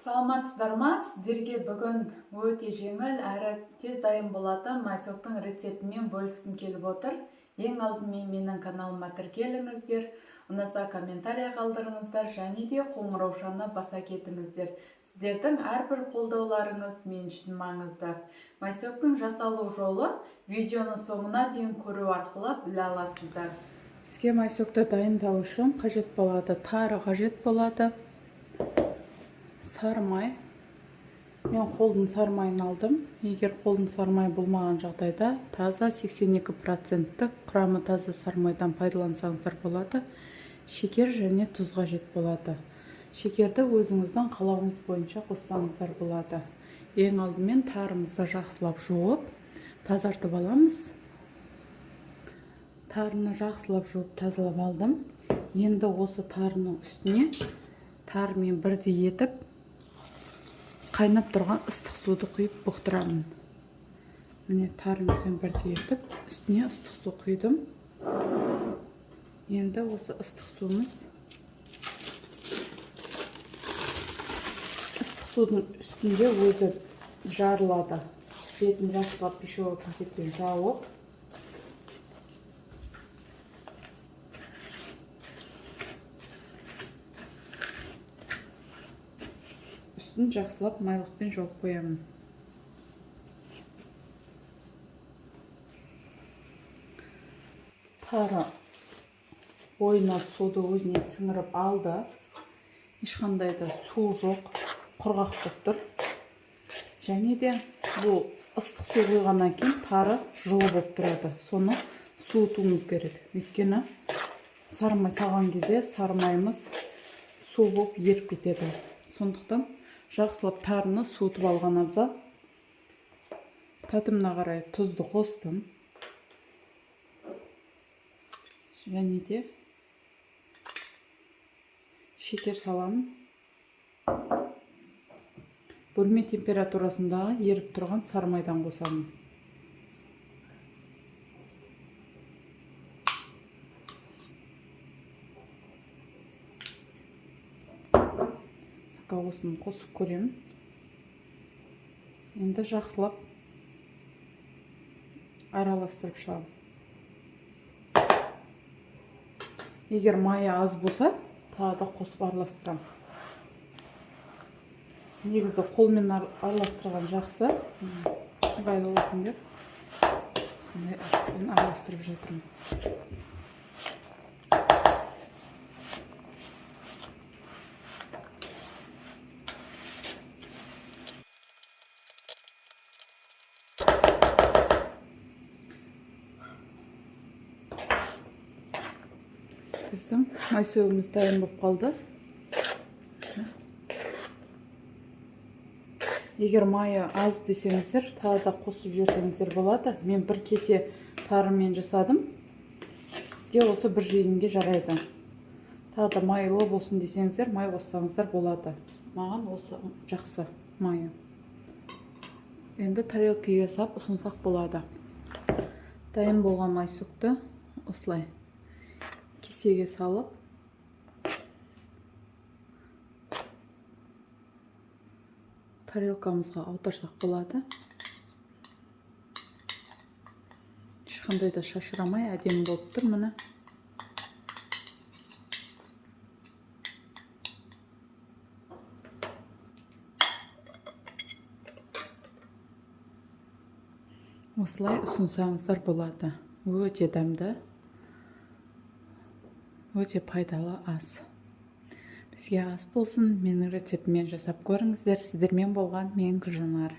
Саламатсыздар ма? Сіздерге бүгін өте жеңіл әрі тез дайын болатын майсоктың рецептімен бөліскім келіп отыр. Ең алдымен менің каналыма тіркеліңіздер, ұнаса комментарий қалдырыңыздар және де қоңыраушаны баса кетіңіздер. Сіздердің әрбір қолдауларыңыз мен үшін маңызды. Майсоктың жасалу жолы видеоның соңына дейін көру арқылы біле аласыздар. Бізге майсокты дайындау үшін қажет болады тары, қажет болады сары май. Мен қолдың сары майын алдым. Егер қолдың сары майы болмаған жағдайда таза 82%-тік құрамы таза сары майдан пайдалансаңыздар болады. Шекер және тұз қажет болады. Шекерді өзіңіздің қалауыңыз бойынша қоссаңыздар болады. Ең алдымен тарымызды жақсылап жуып, тазартып аламыз. Тарыны жақсылап жуып тазалап алдым. Енді осы тарының үстіне тарымен бірдей етіп қайнап тұрған ыстық суды құйып бұқтырамын. Міне, тарымызбен бірдей етіп үстіне ыстық су құйдым. Енді осы ыстық суымыз ыстық судың үстінде өзі жарылады. Бетін жақсылап пищевой пакетпен жауып, үстін жақсылап майлықпен жауып қоямын. Тары бойына суды өзіне сіңіріп алды. Ешқандай да су жоқ, құрғақ болып тұр. Және де бұл ыстық су құйғаннан кейін тары жылы болып тұрады. Соны суытуымыз керек. Өйткені сары май салған кезде сары майымыз су болып еріп кетеді. Сондықтан жақсылап тарыны суытып алған абзал. Татымына қарай тұзды қостым. Және де шекер саламын. Бөлме температурасындағы еріп тұрған сары майдан қосамын. Осыны қосып көремін. Енді жақсылап араластырып шығамын. Егер майы аз болса, тағы да қосып араластырамын. Негізі қолмен араластырған жақсы, ыңғайлы болсын деп осындай әдіспен араластырып жатырмын. Біздің майсөгіміз дайын болып қалды. Егер майы аз десеңіздер, тағы да қосып жіберсеңіздер болады. Мен бір кесе тарымен жасадым. Бізге осы бір жегінге жарайды. Тағы да майлы болсын десеңіздер, май қоссаңыздар болады. Маған осы жақсы майы. Енді тарелкаға салып ұсынсақ болады. Дайын болған майсөкті осылай кесеге салып, тарелкамызға аударсақ болады. Ешқандай да шашырамай әдемі болып тұр міне. Осылай ұсынсаңыздар болады. Өте дәмді, өте пайдалы ас. Бізге ас болсын. Менің рецептіммен жасап көріңіздер. Сіздермен болған мен Гүлжанар.